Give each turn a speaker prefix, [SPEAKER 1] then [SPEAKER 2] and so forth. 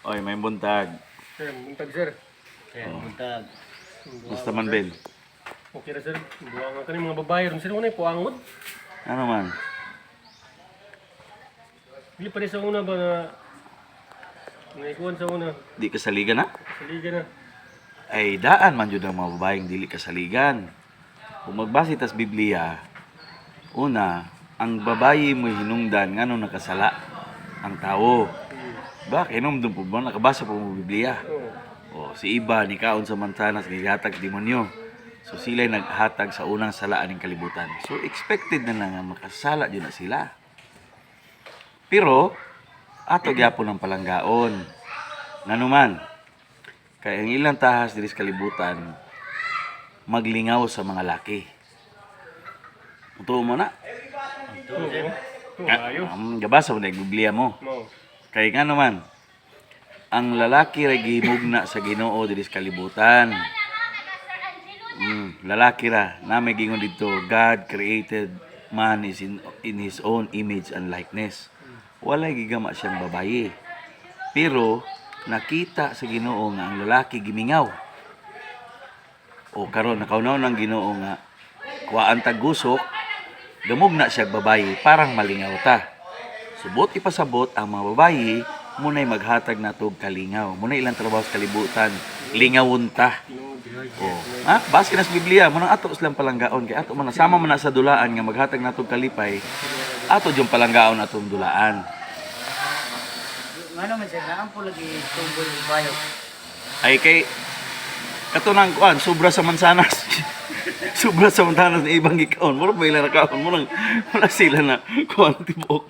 [SPEAKER 1] Oy, may buntag.
[SPEAKER 2] Sir, buntag, sir.
[SPEAKER 3] Sir, buntag.
[SPEAKER 1] Basta man, Ben.
[SPEAKER 2] Okay ra, sir. Buang nga kani mga babae ron, sir, unay puangod.
[SPEAKER 1] Ano man?
[SPEAKER 2] Dili pa rin sa una ba na naikuan sa una,
[SPEAKER 1] Di ka saligan na?
[SPEAKER 2] sa liga na.
[SPEAKER 1] Ay, daan man jud ang mga babaeng dili kasaligan. Kung magbase tas Biblia, una, ang babayi mo'y hinungdan ngano nakasala ang tao. Ba, kinumdum po ba? Nakabasa po mo Biblia.
[SPEAKER 2] Oo.
[SPEAKER 1] O, si Iba, ni kaon sa mansanas, gigatag demonyo. So sila'y naghatag sa unang salaan ng kalibutan. So expected na lang nga makasala jud na sila. Pero, ato gyapon ang palanggaon. Nganuman, kay ang ilang tahas diri sa kalibutan, maglingaw sa mga laki. Tuo mo na.
[SPEAKER 2] Oo. Oo, ayo.
[SPEAKER 1] Gabasa mo na yung Biblia mo.
[SPEAKER 2] Mao.
[SPEAKER 1] Kay nga naman, ang lalaki ra gihimugna sa Ginoo diri sa kalibutan. Lalaki ra na may gingon didto, God created man is in his own image and likeness. Walay gigama siyang babaye. Pero nakita sa Ginoo nga ang lalaki gimingaw. O karon nakaunaw ng Ginoo nga kuhaan tag gusok, gamugna siya babaye parang malingaw ta. Subot ipasabot ang mga babayi muna'y maghatag na og kalingaw. Muna ilang trabaho sa kalibutan, lingawon ta. Oh. Ha? Base na sa Biblia, munang ato silang palanggaon kay ato man sama man na sa dulaan nga maghatag natog kalipay. Ato jung palanggaon atong dulaan.
[SPEAKER 3] Ngano man sir, naampo lagi tumbol yung bayo.
[SPEAKER 1] Ay kay kato nang kuan, sobra sa mansanas. Sobra sa mansanas na ibang gikaon. Mura ba ilang nakaon? Murang wala sila na kuan tibuok.